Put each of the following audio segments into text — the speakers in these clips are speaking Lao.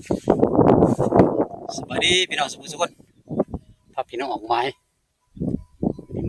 ສະບາຍດີພີ່ນ້ອງສູ່ຜູ້ສູ່ຄົນ ພາພີ່ນ້ອງອອກໝາຍ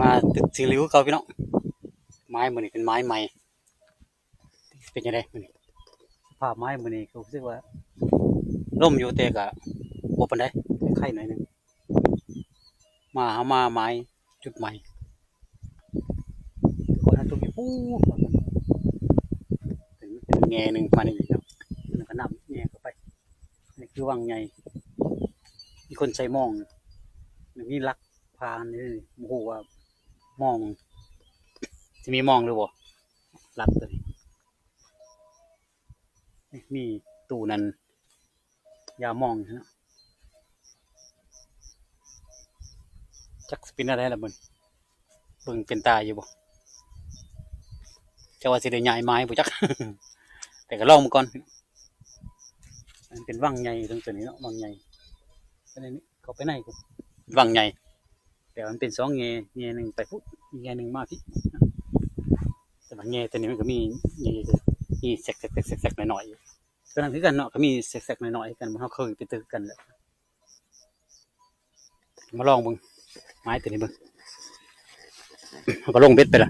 ມາຕຶກຊິງລິວຄືເກົ່າພີ່ນ້ອງ. ໝາຍມື້ນີ້ເປັນໝາຍໃໝ່ ເປັນຈັ່ງໃດມື້ນີ້? ສະພາບໝາຍມື້ນີ້ກໍຮູ້ສຶກວ່າລົມຢູ່ ແຕ່ກໍບໍ່ປານໃດ ໄຄໜ້ອຍໜຶ່ງ. ມາ ເຮົາມາໝາຍຈຸດໃໝ່ ແຕ່ກ່ອນເຮົາຕົກຢູ່ພຸ້ນ ເປັນ ເປັນແງ່ໜຶ່ງມານີ້ເນາະ ແລ້ວກໍນ້ຳແງ່ເຂົ້າໄປ. ນີ້ຄືວັງໃຫຍ່ ມີຄົນໃສ່ມອງ ມີຫຼັກ ຜ່ານນີ້ ບໍ່ຮູ້ວ່າມອງ ຊິມີມອງຫຼືບໍ່ ຫຼັກໂຕນີ້. ນີ້ມີຕູ້ນັ້ນ ຢາມອງເນາະ ຈັກຊິເປັນແນວໃດລະເບິ່ງ ເບິ່ງເປັນຕາຢູ່ບໍ່ ຈັກວ່າຊິໄດ້ຍ້າຍໝາຍບໍ່ຈັກ ແຕ່ກໍລອງເບິ່ງກ່ອນ. ມັນເປັນວັງໃຫຍ່ເຖິງຕົວນີ້ເນາະ ວັງໃຫຍ່ ອັນນີ້ເຂົ້າໄປໃນກໍວັງໃຫຍ່ ແຕ່ວ່າມັນເປັນສອງແງ່ ແງ່ໜຶ່ງໄປພຸ້ນ ແງ່ໜຶ່ງມາພີ້. ແຕ່ວ່າແງ່ຕົວນີ້ມັນກໍມີ ມີແຊກໆໆໆ ໜ້ອຍໆ ຕົວນັ້ນຄືກັນເນາະ ກໍມີແຊກໆ ໜ້ອຍໆ ຄືກັນ ເຮົາເຄີຍໄປຕຶກກັນແຫຼະ. ມາລອງເບິ່ງ ໝາຍຕົວນີ້ເບິ່ງ ເຮົາກໍລົງເບັດໄປລະ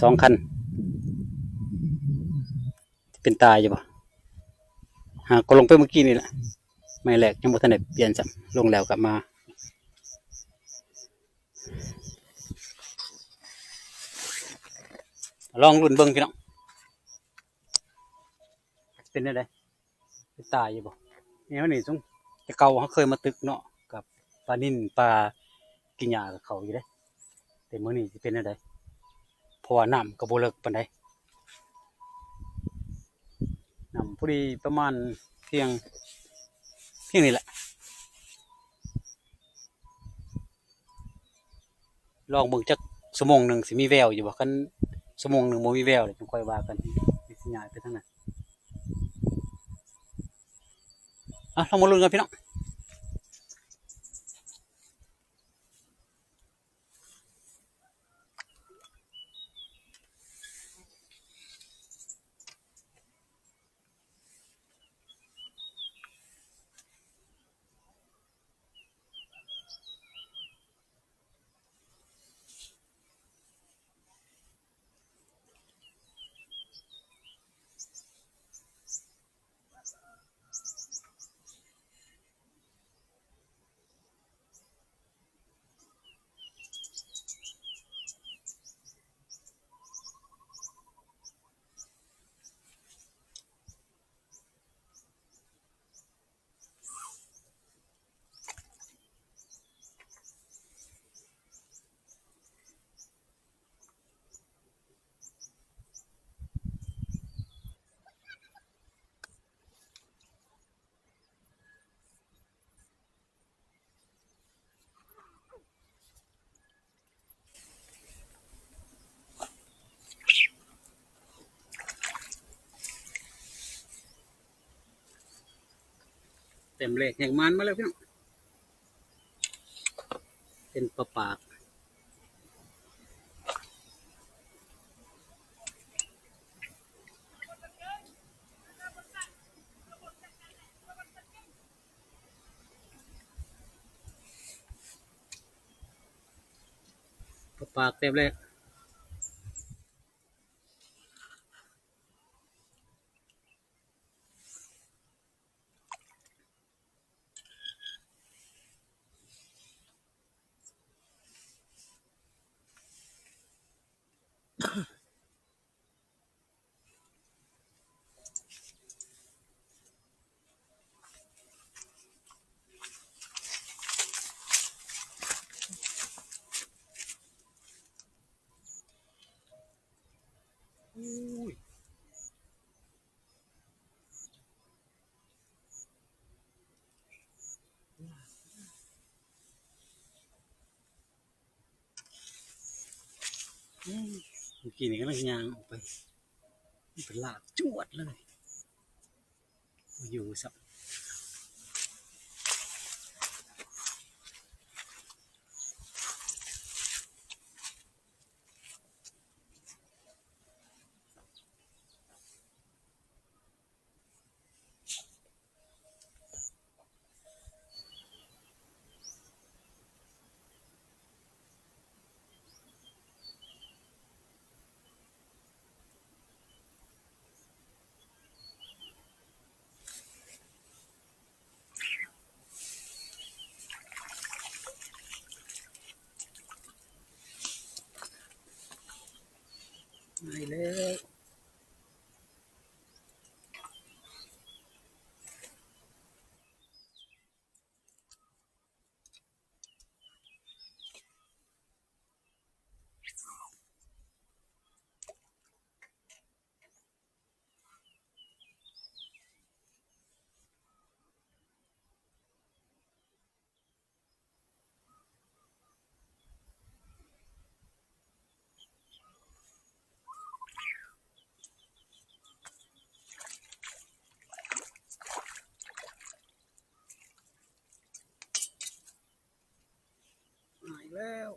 ສອງຄັນ ເປັນຕາຢູ່ບໍ່? ຫາກໍລົງໄປເມື່ອກີ້ນີ້ແຫຼະ ໄມ້ແລກຍັງບໍ່ທັນໄດ້ປ່ຽນຊ້ຳ ລົງແລ້ວກັບມາ ລອງລຸ້ນເບິ່ງພີ່ນ້ອງ ເປັນແນວໃດ? ເປັນຕາຢູ່ບໍ່? ແນວນີ້ສົງ ແຕ່ເກົ່າເຮົາເຄີຍມາຕຶກເນາະ ກັບປານິນ ປາກິນຫຍ້າກັບເຂົາຢູ່ເດ້ ແຕ່ມື້ນີ້ຊິເປັນແນວໃດ? ເພາະວ່ານ້ຳກໍບໍ່ເລິກປານໃດ ນ້ຳພໍດີປະມານພຽງ ພຽງນີ້ແຫຼະ. ລອງເບິ່ງຈັກຊົ່ວໂມງໜຶ່ງຊິມີແວວຢູ່ບໍ່? ຄັນຊົ່ວໂມງໜຶ່ງບໍ່ມີແວວແລ້ວ ຈັ່ງຄ່ອຍວ່າກັນ ຊິຍ້າຍໄປທາງໃດ. ເອົາ ລອງມາລຸ້ນກັນພີ່ນ້ອງ. ແຕ້ມແລກແຮກມານມາແລ້ວພີ່ນ້ອງ ເປັນປາປາກ. ປາປາກແຕ້ມແລກ. ອືມ ເມື່ອກີ້ນີ້ກຳລັງຍ່າງອອກໄປ ມັນເປັນລາກຈວດເລີຍ ບໍ່ຢູ່ຊ້ຳ. ເ ໄດ້ແລ້ວ. ຫາຍແລ້ວ.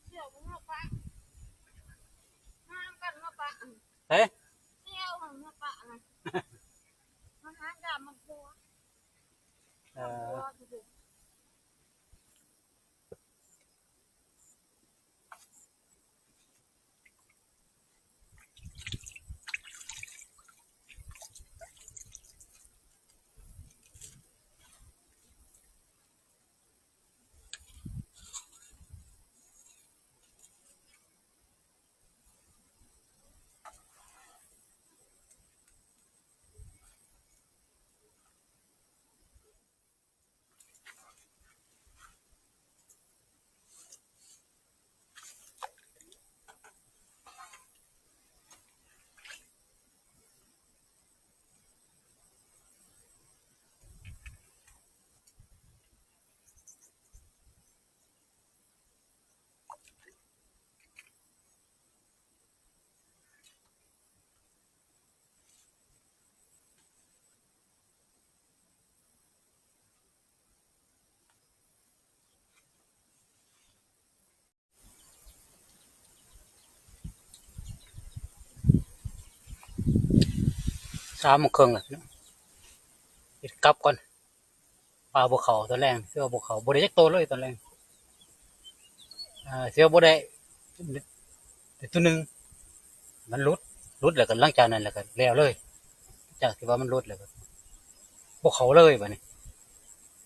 ເສຍບໍ່ມາປະ ມານຳກັນມາປະ ເອີ ເສຍມາປະນະ ມາຫາດາມມາຜົວ ເອີ ມາຜົວ. ສາມໂມງເຄິ່ງແລ້ວ ເຮັດກັບກ່ອນ. ປາບໍ່ເຂົ້າຕອນແລງ ເຊື່ອບໍ່ເຂົ້າ ບໍ່ໄດ້ຈັກໂຕເລີຍຕອນແລງ. ອ່າ ເຊື່ອບໍ່ໄດ້ ໄດ້ໂຕໜຶ່ງ ມັນຫຼຸດ ຫຼຸດແລ້ວກໍ ຫຼັງຈາກນັ້ນແລ້ວກໍແລ້ວເລີຍ. ຈາກທີ່ວ່າມັນຫຼຸດແລ້ວກໍບໍ່ເຂົ້າເລີຍບາດນີ້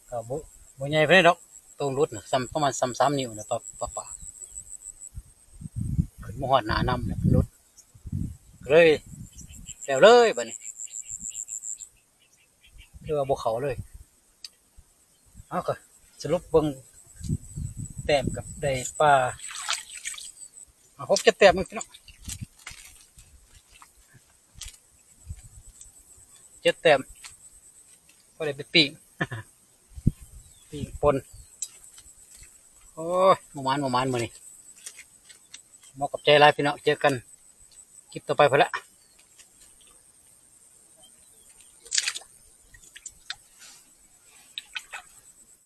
ກໍບໍ່ ບໍ່ໃຫຍ່ປານໃດດອກ. ໂຕຫຼຸດນະ ສ່ຳ ປະມານສ່ຳສາມນິ້ວນະ ປາ ປາ ປາ ຂຶ້ນມາຮອດໜ້ານ້ຳແລ້ວມັນຫຼຸດ ກໍເລີຍແລ້ວເລີຍບາດນີ້. ຄືວ່າບໍ່ເຂົ້າເລີຍ. ເອົາ ກໍສະຫຼຸບເບິ່ງແຕ້ມກັບໄດ້ປາ ເອົາ ຫົກເຈັດແຕ້ມເອງພີ່ນ້ອງ ເຈັດແຕ້ມ ພໍໄດ້ໄປປີ້ງ ປີ້ງປົ່ນ. ໂອ້ຍ ບໍ່ໝານ ບໍ່ໝານມື້ນີ້. ຂໍຂອບໃຈຫຼາຍພີ່ນ້ອງ ເຈີກັນຄລິບຕໍ່ໄປພຸ້ນລະ.